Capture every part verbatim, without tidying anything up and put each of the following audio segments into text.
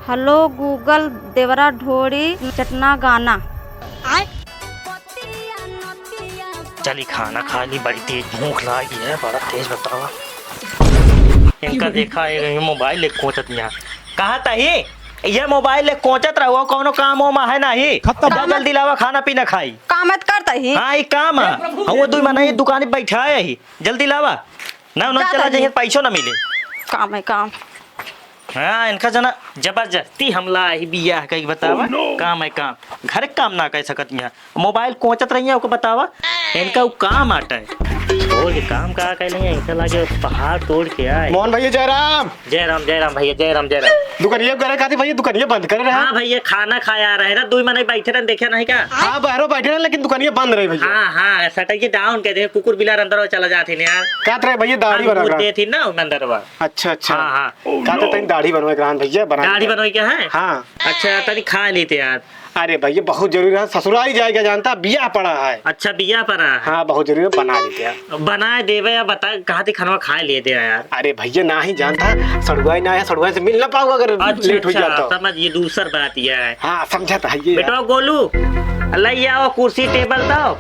Hello Google, देवरा ढोड़ी चटना गाना। चली खाना खा ली, बड़ी तेज भूख लागी है, बड़ा तेज बतावा। इनका देखा है, ये मोबाइल ले कोचत यहाँ। कहा तही, ये मोबाइल ले कोचत रहो, कौनो काम वाम है नहीं। खत्म। जा जल्दी लावा, खाना पीना खाई। काम है तो करता ही। हाँ, ये काम है। हम वो दुई मनई दुकान पे बैठा है ही, जल्दी लावा। ना, ना, जाता चला ही। जाइए, पैसो ना मिले। काम है, काम। हाँ, इनका जना जबरदस्ती हमला ही बियाह कई बतावा। Oh, no। काम है, काम। घर के काम ना कर सकत यहाँ। मोबाइल कोचत रही है, ओको बतावा। इनका उ काम आटा है। छोड़ के काम का कर लेंगे, इनका लागे पहाड़ तोड़ के आए। मोहन भैया, जय राम। जय राम, जय राम भैया, जय राम, जय राम। दुकानिया करे खातिर भैया, दुकानिया बंद करे रहा। हाँ भैया, खाना खाया रहे ना, दुई मनई बैठे रहे, देखे नहीं का? हाँ, बाहरों बैठे रहे, लेकिन दुकानिया बंद रही भैया। हाँ, हाँ, सटाई के down कह दे, कुकुर बिलार अंदर चला जाते हैं यार। का तरह भैया, दाढ़ी हम बना दूध रहा। देती ना, अंदर बा। अच्छा, अच्छा। हाँ, हाँ। का तो तनी दाढ़ी बनवाए के रहन भैया, बना दाढ़ी दे। बनवाए के है? हाँ। अच्छा, तनी खा लेते यार। अरे भैया, बहुत जरूरी है, ससुराल ही जाएगा, जानता, बियाह पड़ा है। अच्छा, बियाह पड़ा है। हाँ, बहुत जरूरी है, बना लेते यार। बनाए देवे या बता, कहा थी खानवा खाए लेते यार। अरे भैया, ना ही जानता, सड़ुआई ना है, सड़ुआई से मिल ना पाऊंगा अगर अच्छा, लेट हो अच्छा, जाता। समझ, ये दूसर बात ये है। हाँ, समझा था ये। बेटा गोलू, ले आओ कुर्सी टेबल दो।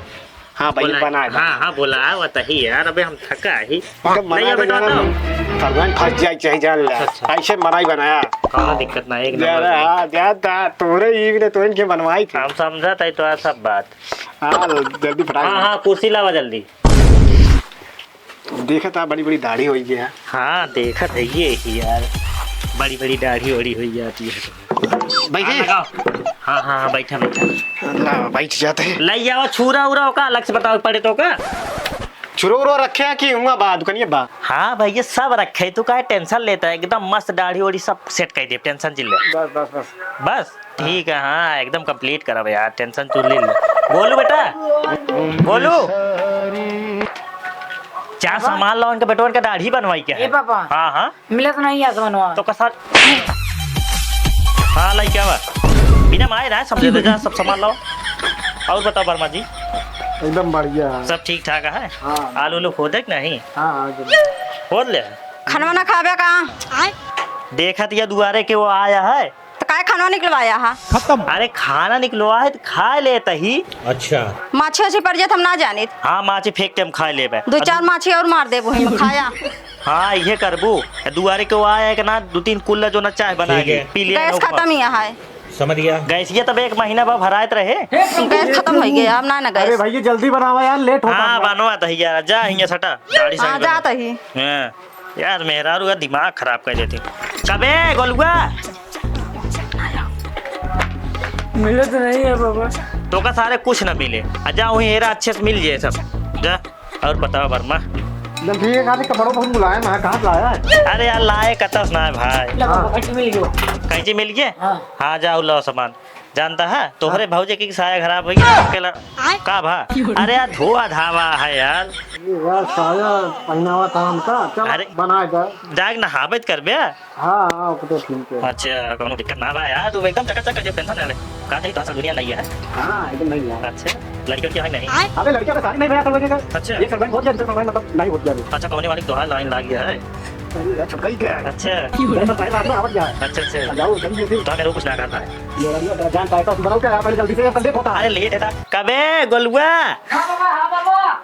हाँ भाई, बोला, बना दे। हाँ, हाँ, बोला, वो तो ही यार, अबे हम थका ही। एकदम नहीं, मना अबे के जाना, बताओ। भगवान फंस जाए, चाहे जान ले। अच्छा, अच्छा। ऐसे मनाई बनाया। कौनो दिक्कत ना, एक नंबर यार, बना। हाँ, जा, ता, तोरे ही ने, तो इनके बनवाई थी। हम समझा था तो यार सब बात। हाँ, जल्दी फटाक हाँ, से। हाँ, कुर्सी लावा जल्दी। देखा था, बड़ी बड़ी दाढ़ी होई गया। हाँ, देखा था ये ही यार, बड़ी बड़ी दाढ़ी ओढ़ी होई जाती है। बैठे? हाँ, लगाओ। हाँ, हाँ, हाँ, बैठा, बैठा। ला, बैठ जाते हैं। लई जावा छुरा उरा का, अलग से बताओ पड़े तो का? छुरा उरा रखे हैं कि हुआ बा, दुकानिया बा? हाँ भैया, सब रखे, तू काहे tension लेता है? एकदम मस्त दाढ़ी ओढ़ी सब set कर दे, tension चिल्ले। बस, बस, बस। बस, ठीक है, हाँ, एकदम complete करब यार, tension तू ले ले। बोलू बेटा, बोलू। चार सामान लाओ इनका, बेटवा इनका दाढ़ी बनवाई के है। ए पापा। हाँ, हाँ। मिलत नहीं आसमानवा। तो का सार-, हाँ, लाई क्या बा? बिना माए ना समझे तो जा, सब सामान लाओ। और बताओ वर्मा जी। एकदम बढ़िया है। सब ठीक ठाक है? हाँ। आलू उलू खोदे कि नहीं? हाँ, हाँ, जरूर। खोद ले। खानवा ना खाबे का? देखत या दुआरे के वो आया है। तो काय खानवा निकलवाया हा? खत्म। अरे खाना निकलवा है तो खा लेत ही। अच्छा। माछी वाछी पड़ जात हम ना जानित। हाँ, माछी फेंक के हम खा लेबे। दो चार माछी और मार देबो ही में खाया। हाँ, इहे करबू। दुआरे के वो आया है कि ना, दो तीन कुल्ला जो ना चाय बना ठीक है। पी लिया गैस ना ऊपर। खत्म ही है। समझ गया। गैसिया तब एक महीना बाद भरात रहे। गैस खत्म हो गया, अब ना, ना अरे गैस। भैया जल्दी बनावा यार, लेट होता हाँ, है। बनवा तही यार, जा हियाँ सटा, गाड़ी हाँ, साइड में। जात ही। हाँ, यार मेहरारू का दिमाग खराब कर देती। कबे गोलुआ? मिलत नहीं है बाबा। तो का सारे कुछ ना मिले। आ जा वहीं हेरा अच्छे से मिल जाए सब। जा। और बताओ वर्मा। जब ठीक है, खाली कपड़ों बहुत मुलायम है, कहाँ से लाया है? अरे यार, लाए कतस ना है भाई। लो, हाँ। कैंची मिल गयो। कैंची मिल गए? हाँ। हाँ, जाओ लो सामान। जानता है, तोहरे हाँ। भौजी की साया खराब हो गया, अकेला। आय? का भा? अरे यार, धोआ धावा है यार। ये यार, साया पहनावा था हमका, चल अरे। बना दे। जाके नहाबे त करबे। हाँ, हाँ, वो तो ठीक है। अच्छा, कौनो दिक्कत ना बा यार, तू एकदम चकाचक कर दे, tension ना ले। का चाही, तो असल दुनिया नहीं है। हाँ, एकदम नहीं है। अच्छा, लड़कियों की है नहीं? अबे, लड़कियों का शादी नहीं भैया, सब लड़के का। अच्छा। एक segment हो गया, दूसरा segment मतलब नहीं हो गया अभी। अच्छा, कौने वाली दोहा line लाग गया है? अरे यार, छुटका ही क्या है? अच्छा। अरे, बस भाई, रात में आवत क्या है? अच्छा, अच्छा। आ जाओ, जल्दी से। तो मेरे को कुछ ना करता है। ये रंग जान पाए तो बनाओ क्या यार, पहले जल्दी से, सब लेट होता है। अरे, लेट है था। कबे, गोलुआ? हाँ बाबा, हाँ बाबा।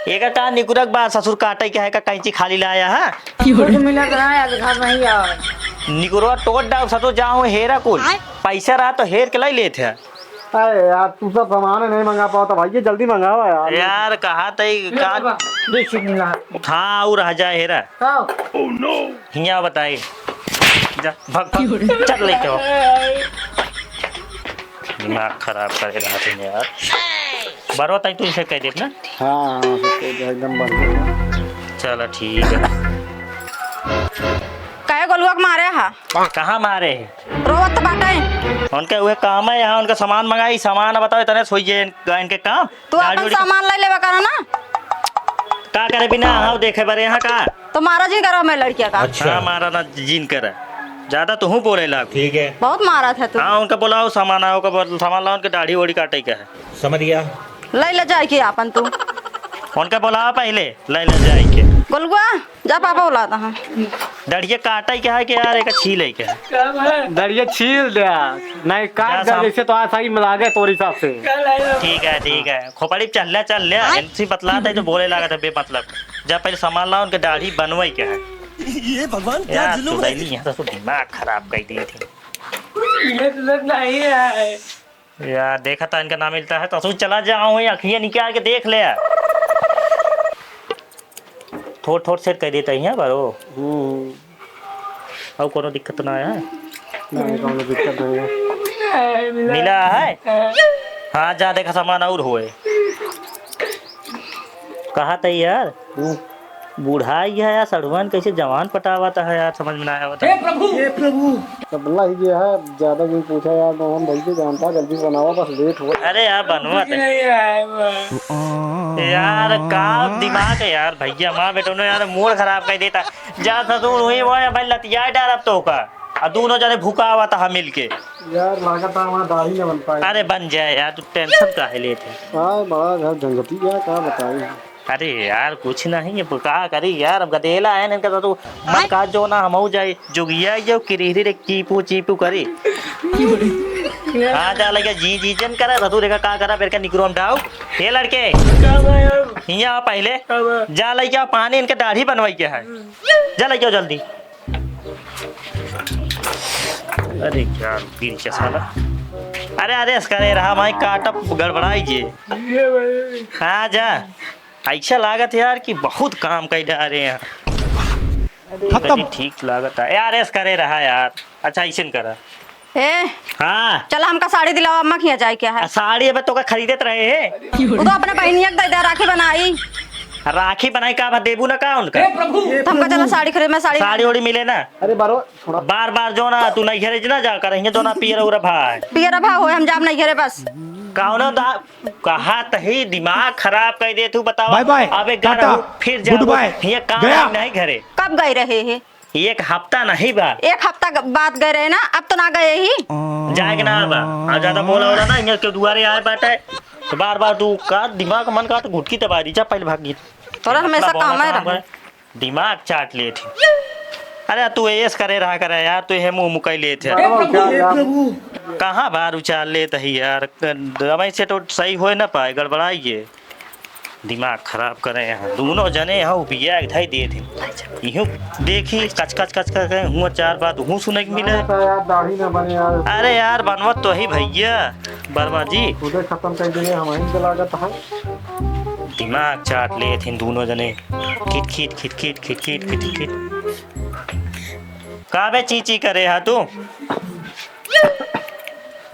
एकर का निकुरक बा, ससुर काटे के है का कैंची खाली लाया है? कुछ मिलत ना है, आज घर नहीं आवे। निकुरवा टोट डाल, ससुर जाओ हेरा कुल। आय? पैसा रहा तो हेर के लाई लेत है। अरे यार, तू सब सामान नहीं मंगा पाओ तो भाई, ये जल्दी मंगाओ यार। यार, कहा तई ले का बाबा, दे चुप ना। हाँ, और रह जाए हेरा। आओ। हियाँ बताई। जा, भग, भग, चल लेके आओ। दिमाग खराब करे रहत है यार। बरवा ताई तू इसे कह देब ना? हाँ, हाँ, सब कुछ एकदम बढ़िया। चलो ठीक है। काहे गोलुआ के मारे हा? कहाँ मारे है? रोवत तो बाटे। उनके उहे काम है यहाँ, उनका सामान मंगाई, सामान बताओ, इतने सोइए इन-, इनके काम। तू गाड़ी अपन उड़ी का सामान ले लेवे करा ना। का करे बिना हाँ। हाव देखे बरे यहाँ का? तो मारा जिन करा मैं लड़किया का। अच्छा। हाँ, मारा ना जिन करा। ज्यादा तो हूँ बोले लाग। ठीक है। बहुत मारा था तू। हाँ, उनका बोलाओ, सामान आओ, का बोल, सामान लाओ, उनके दाढ़ी ओढ़ी काटे का है। समझ गया। ले ले जाए के आपन तू। उनका बोलावा पहिले, ले, ले जाए के। गोलुआ, जा पापा बोलाता है। डढ़िया काटे के है कि यार, एक छीले के है? डढ़िया छील दे, नहीं काट जा दे, साम- जैसे तो आज सही में लागे तोरी हिसाब से। ठीक है, ठीक है। खोपड़ी पे चल ले, चल ले। आय। इनसे बतलात है तो बोले लागत है बेमतलब। जा पहिले सामान ला, उनके दाढ़ी बनवाई के है। ये भगवान, क्या यार, जुल्म है। चुड़ैली यहाँ तो दिमाग खराब कर दी थी। ये तो नहीं है। यार, देखा था इनका ना मिलता है, तो तू चला जाओ, वहीं अखियाँ निकाल के देख ले यार। थोड़, थोड़ सेट कर देता ही है, बरो। हम्म। और कोनो दिक्कत ना है? नहीं, कोनो दिक्कत नहीं है। मिला है? हाँ, जा देखा, सामान और होए। कहा था यार? हम्म। बुढ़ाई है यार, सड़ुआन कैसे जवान पटावत है यार, समझ में ना आवत है। हे प्रभु! हे प्रभु! सब अल्लाह ही के है, ज्यादा कोई पूछा यार, तो हम भाई के जानता, जल्दी से बनावा, बस लेट हो। अरे यार, बनवा दे। नहीं आए बा। यार, का दिमाग है यार, भैया, माँ बेटो ने यार, मूड खराब कर देता। जा ससुर, हुई वो है भाई, लतिया डाल अब तो का। आ दोनों जने भुकावा था मिल के। यार, लागत है हमारा दाढ़ी न बन पाए। अरे, बन जाए यार, तू टेंशन काहे लेत है? हाँ, बड़ा घर झंझटी है, का बताई। अरे यार, कुछ नहीं, अब का करी यार, अब गदेला है ना इनका, तो मन का जो ना हमऊ जाए, जोगिया यो किरिहरी रे चीपू चीपू करी। हाँ, जा लगे जी जी जन करा, तो तू देखा का करा, फिर का निकरो हम डाउ। ये लड़के, का भाई अब? हियाँ आओ पहले। का भाई? जा लइके आओ पानी, इनके दाढ़ी बनवाई के है। जा लइके आओ जल्दी। अरे यार, गिर के साला। अरे, अरे, ऐस करे रहा भाई, काटब गड़बड़ाई जे। ये भाई। हाँ, जा। ऐसा लागत यार कि बहुत काम कई डारे हैं। खत्म। ठीक लागत है यार, ऐस करे रहा यार। अच्छा, ऐसे न करा। ए, हाँ। चला, हमका साड़ी दिलावा, अम्मा खिया जाए क्या है? आ, साड़ी अबे तोका खरीदत रहे है। वो तो अपने बहनिया के दे दे, राखी बनाई। राखी बनाई का, बा देबू ना का उनका? हे प्रभु! तो हमका चला साड़ी खरीद, मैं साड़ी साड़ी ओड़ी मिले ना। अरे बारो, थोड़ा बार बार जो ना तू नहीं घरे ना जा कर, जो ना पियर उरा भाई। पियर भाई होए, हम जाब नहीं घरे बस। कौनो दा-, कहा तही दिमाग खराब कर दे तू, बतावा। बाय बाय, अबे घर टाटा, हो, फिर जा गुड हो, बाय, ये काम गया। नहीं घरे। कब गए रहे हैं? एक हफ्ता नहीं बा। एक हफ्ता ग-, बाद गए रहे ना, अब तो ना गए ही। जाए के ना बा। आ ज्यादा बोला होला ना, इहाँ के दुआरे आए बाटे। तो बार बार तू का दिमाग मन का तो घुटकी दबा दी, जा पहले भाग गई। तोरा हमेशा इतना काम है बोला रहा। था, दिमाग चाट लेत ही। अरे तू ऐस करे रहा करे यार, तू हे मुँह मुकाई लेत है। बाबा, क्या यार? कहाँ बार उचार लेत ही यार? दवाई से तो सही होए ना पाए, गड़बड़ाई है। दिमाग खराब करे यहाँ, दोनों जने यहाँ उबिया एक धाई दे दे। इहू देखी कच कच कच कच कच हुआ चार बात हूँ सुने के मिले। अरे तो यार दाढ़ी ना बने यार। अरे यार बनवत तो ही भैया वर्मा जी। खुदे खत्म कर देंगे हम ही के लागत है। दिमाग चाट ले थे दोनों जने। खिट खिट खिट खिट खिट खिट खिट खिट। का बे ची ची करे हा तू?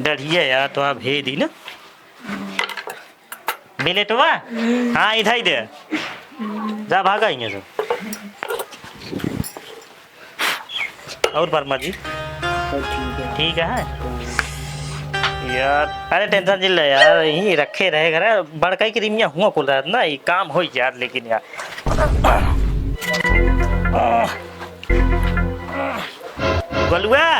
डढ़िया यार तो आप भेज दी ना। बिलेटवा? हाँ, इधर ही दे। जा भागा इहाँ से। और वर्मा जी? सब ठीक है। ठीक है? यार, अरे टेंशन जिन ले यार, यहीं रखे रहे घर, बड़का ही क्रीमिया हुआ कुल रहत ना, ये काम हो यार, लेकिन यार। गोलुआ,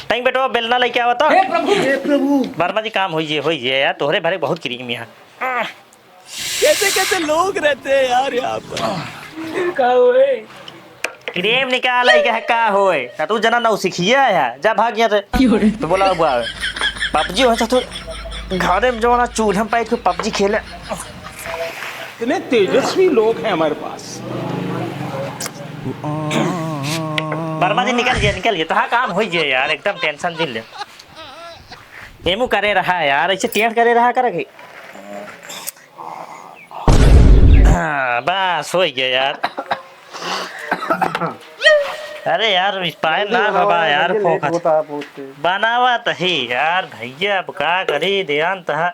तैं बेटवा बेलना लेके आवा तो। हे प्रभु, हे प्रभु। वर्मा जी काम होइए, होइए यार, तोहरे भरे बहुत क्रीम यहाँ। कैसे कैसे लोग रहते हैं यार यहाँ पर। का होए? क्रीम निकाल आई क्या, का होए? ना तू जना ना सिखिया है, जा भाग यहाँ से। क्यों रे? तो बोला हुआ है। पबजी हो तो घरे में जो ना चूल्हा में बैठ के पबजी खेले। इतने तेजस्वी लोग हैं हमारे पास। वर्मा जी निकल गया, निकल गया। तो हाँ काम हो गया यार, एकदम टेंशन दिल ले। एमू करे रहा यार, ऐसे टेढ़ करे रहा करे के। हाँ, बस हो गया यार। अरे यार, इस पाए ना बाबा यार, ये लेट फोकस। होता है बहुत तेज। बनावा तही यार, भैया अब का करी, ध्यान तहा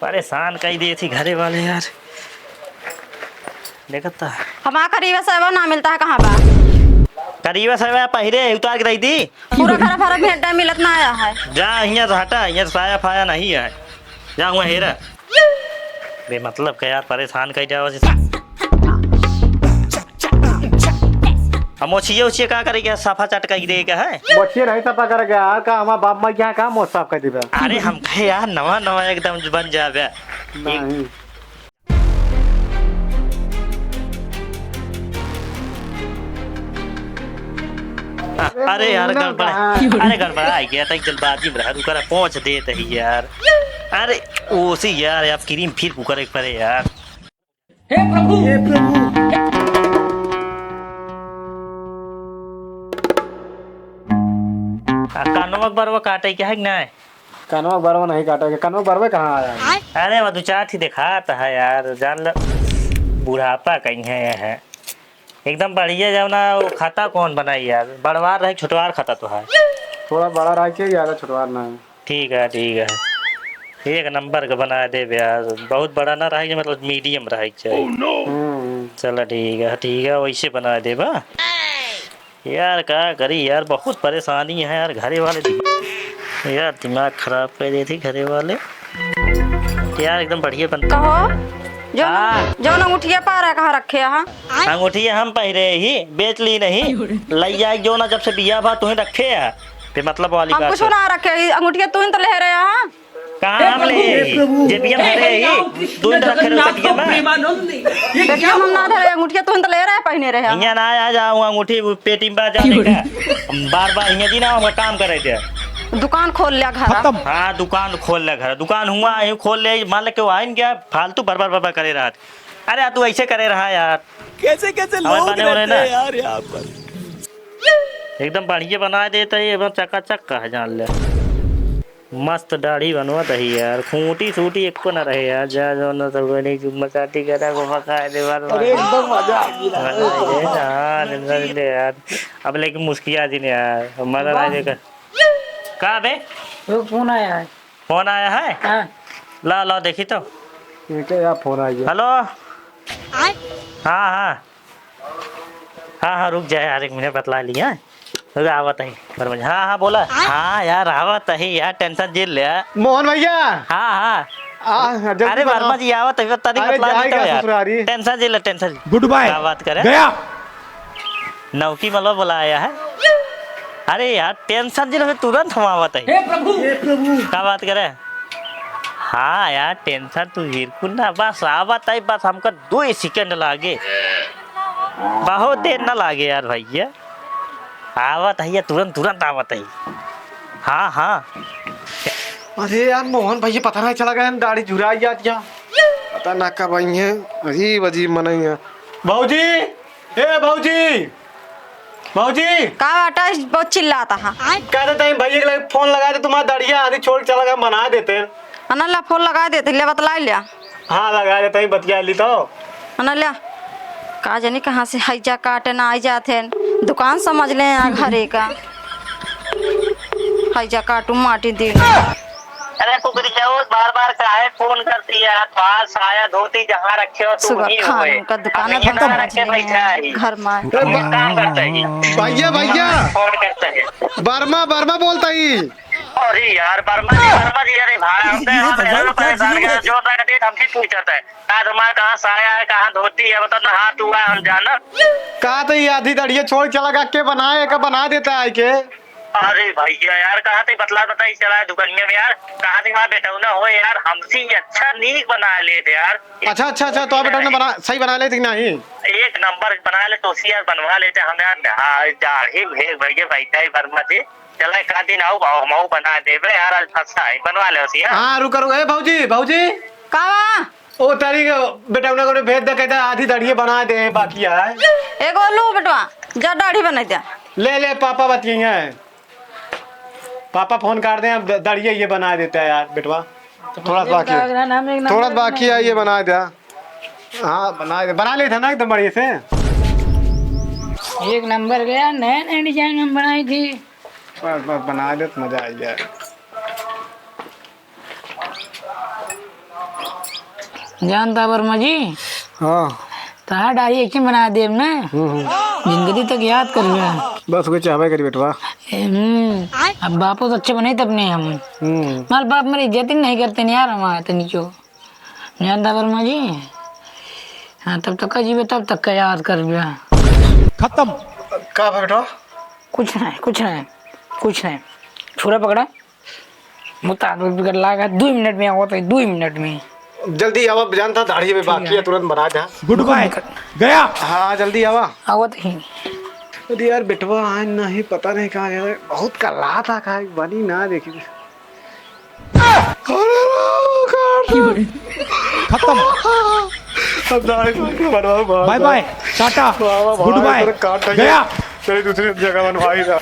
परेशान कई दे थी घरे वाले यार। देखत ता। हमारा करीबा सेवा ना मिलता है, कहाँ बा? करीबा सेवा पहिले उतार के दे दी। पूरा घर भरा भेंटा मिलत ना आया है। जा, हियाँ से हटा, हियाँ से साया फाया नहीं है। जा, हुआ हेरा। बेमतलब का यार, परेशान कई जावा से। हम मोछिए उछिए का करे के, सफा चट कई दे के है? मोछिए नहीं सफा करे के यार, का हमार बाप माई के यहाँ का मोछ साफ कर देबे? अरे हम कहे यार, नवा नवा एकदम बन जाबे। नहीं। अरे यार, गड़बड़ा, अरे गड़बड़ा आ गया, तक जल्दबाजी में रहा, रुका रहा, पहुंच देत ही यार। अरे ओसी यार, अब क्रीम फिर कुकर एक परे यार। हे प्रभु, हे प्रभु। आ, कानवा के बरवा काटे के है कि नहीं? कानवा के बरवा नहीं काटे के, कानवा के बरवा कहाँ आया है? अरे, वो दो चार ठी देखात है यार, जान ल, बुढ़ापा कहीं है, है। एकदम बढ़िया जाओ ना, वो खाता कौन बनाई यार, बड़वार रहे, छोटवार खाता तो है। थोड़ा बड़ा रहे के, ज्यादा छोटवार ना है। ठीक है, ठीक है, एक नंबर का बना देबे यार, बहुत बड़ा ना रहे, मतलब मीडियम रहे के चाहिए। हम्म। चला ठीक है, ठीक है, वैसे बना देबा। यार का करी यार, बहुत परेशानी है यार, घरे वाले दिम-, यार दिमाग खराब कर देती घरे वाले। यार एकदम बढ़िया बन- कहो, जो हाँ। जो अंगूठिया पा रहा, कहाँ रखे हैं? अंगूठिया हम पहिरे ही, बेच ली नहीं। लई जाए जो ना, जब से बिया भा तुहें रखे है। बे मतलब वाली हम बात कुछ है। ना रखे ही, अंगूठिया तुहें तो ले रहे हैं। कहाँ हम ले ही? जेबिया में धरे ही। तू इधर रखे रहो पेटिया में। पेटिया में हम ना धरे, अंगूठिया तुहें तो ले रहे, पहिने रहे। हियाँ ना आ जाओ, अंगूठी पेटी में बा जाने का। बार बार हियाँ जी ना, हम काम करे दे। दुकान खोल लिया घर। हाँ, दुकान खोल ले घर। दुकान हुआ, यहीं खोल ले, मान ले के वो आइन क्या, फालतू बरबर बरबर करे रहत। अरे यार, तू ऐसे करे रहा यार। कैसे कैसे हमारे लोग बने हो रहे रहते ना। हैं यार यहाँ पर। एकदम बढ़िया बना देता है, एकदम चकाचक का है, जान ले। मस्त दाढ़ी बनवत है यार, खूंटी सूटी एको ना रहे यार, जा जो ना सब बने की मसाटी करा को पका दे बार बार। अरे एकदम मजा आ गया। हाँ, एकदम ले यार। अब लेकिन मुस्किया जी ने यार, मजा ना वाह। देखा। का बे? वो फोन आया है। फोन आया है? हाँ। ला, ला, देखी तो। ये क्या यार, फोन आ गया? हेलो। आय? हाँ, हाँ। हाँ, हाँ, रुक जाए यार, एक मिनट बतला लिया। रुक, आवत है, वर्मा जी। हाँ, हाँ, बोला। आय? हाँ यार, आवत है यार, tension जिन ले। मोहन भैया। हाँ, हाँ। आ, जल्दी अरे, बनाओ। वर्मा जी, आवत है, तनी अरे, बतला जाएगा देता यार। ससुरारी। Tension जिन ले, tension। Good bye। का बात करे? गया। नौकी मलबा बुलाया है। अरे यार, tension जिन ले, तुरंत हम आवत है। हे प्रभु। हे प्रभु। का बात करे? हाँ यार, tension तू बिल्कुल ना, बस आवत है, बस हमका दो ही second लागे, बहुत देर ना लागे यार भैया, आवत है, तुरंत, तुरंत आवत है। हाँ, हाँ। अरे यार, मोहन भैया पता नहीं चला गया, दाढ़ी झुराई जात क्या, पता ना कब आई है, अजीब अजीब मनई है। भौजी, ए भौजी, भौजी। का बाटा, बहुत चिल्लाता है। कह देते हैं भैया के लगे फोन लगा दे, तुम्हारा दढ़िया आधी छोड़ के चला गया, बना देते हैं। अनला फोन लगा देते, ले बतला लिया। हाँ, लगा देते हैं, बतिया ली तो। अनला, का जानी कहाँ से हैजा काटे ना आई जाते हैं, दुकान समझ ले यहाँ घरे का। हैजा काटू माटी दे। अरे कुकरी जाओ, बार बार काहे फोन करती है? तोहार साया धोती जहाँ रखे हो, तू सुबह वहीं खान होए। उनका दुकान अब है, यहाँ बंद रखे बैठा है। घर में। ये काम करता है ये। भैया, भैया। फोन करता है। वर्मा, वर्मा बोलता ही। अरे यार, वर्मा जी, वर्मा जी, अरे भाई, हम तो ये हम भगवान हेरान का परेशान जीवन है, है। जो तक देख हमसे पूछता है। का तुम्हारा कहाँ साया है, कहाँ धोती है, बता ना, हाथ हुआ है, हम जानब। का तो ये आधी दढ़िया छोड़ चला गया, के बनाए, का बना देता है के? अरे भैया यार, कहाँ थे बतला बताई चला है दुकानिया में यार, कहाँ थे हमारा बेटौना हो यार, हमसे ही अच्छा नीक बना लेते यार। अच्छा, अच्छा, अच्छा, तो बेटौना बना, सही बना लेते कि नहीं? एक नंबर बना ले, तो उसी यार बनवा लेते हम यार। हाँ, दाढ़ी भेग भैया, बैठा ही वर्मा जी, चला एक आध दिन आओ, आओ, हम आओ बना देबे यार, आज फंसा है, बनवा ले उसी यार। हाँ, रुका, रुका, ए भौजी, भौजी। का बा? ओ तारी के बेटौना को भेज दे, कहता आधी दाढ़ी बना दे, बाकी है। ए गोलू बेटवा, जा दाढ़ी बना दे। ले, ले, पापा बतियेंगे। पापा फोन काट दे, अब द-, दाढ़ी ये बना देता है यार बेटवा। थोड़ा सा बाकी है। थोड़ा सा बाकी है, ये बना दे। हाँ, बना दे, बना लेते हैं ना एकदम बढ़िया से। एक नंबर गया, नया नया design हम बनाई थी। बस, बस, बना दे तो मजा आ जाए। जानता वर्मा जी? हाँ। तहार दाढ़ी ऐसे बना देब ना, हम्म, हम्म। जिंदगी तक याद करबे। बस, ओके चाहबे करी बेटवा। हम्म, अब बापो तो अच्छे बने तब नहीं हम। हम्म। माल बाप मेरी इज्जत ही नहीं करते नहीं यार, हमारे तनी क्यों। जानता वर्मा जी? हाँ, तब तक का जीवे, तब तक का याद करबे। खत्म। का बा बेटवा? कुछ नहीं, कुछ नहीं, कुछ नहीं। छुरा पकड़ा। मुता दो बिगड़ लागा, दो मिनट में आवत है, दो मिनट में। जल्दी आवा, जानता दाढ़ी में ठीक बाकी है। है, तुरंत बना जा। Good bye। गया। हाँ, जल्दी आवा। आवत ही। अरे यार, बेटवा आज नहीं, पता नहीं कहाँ गया, बहुत कल्ला था, कहाँ बनी ना देखी। अरे वाह, काट। खत्म। अब दाढ़ी बनवा, बाय बाय, टाटा, वाह, वाह, गुड बाय, बाय, इधर काट गया। गया। चलिए, दूसरी जगह बनवाई था।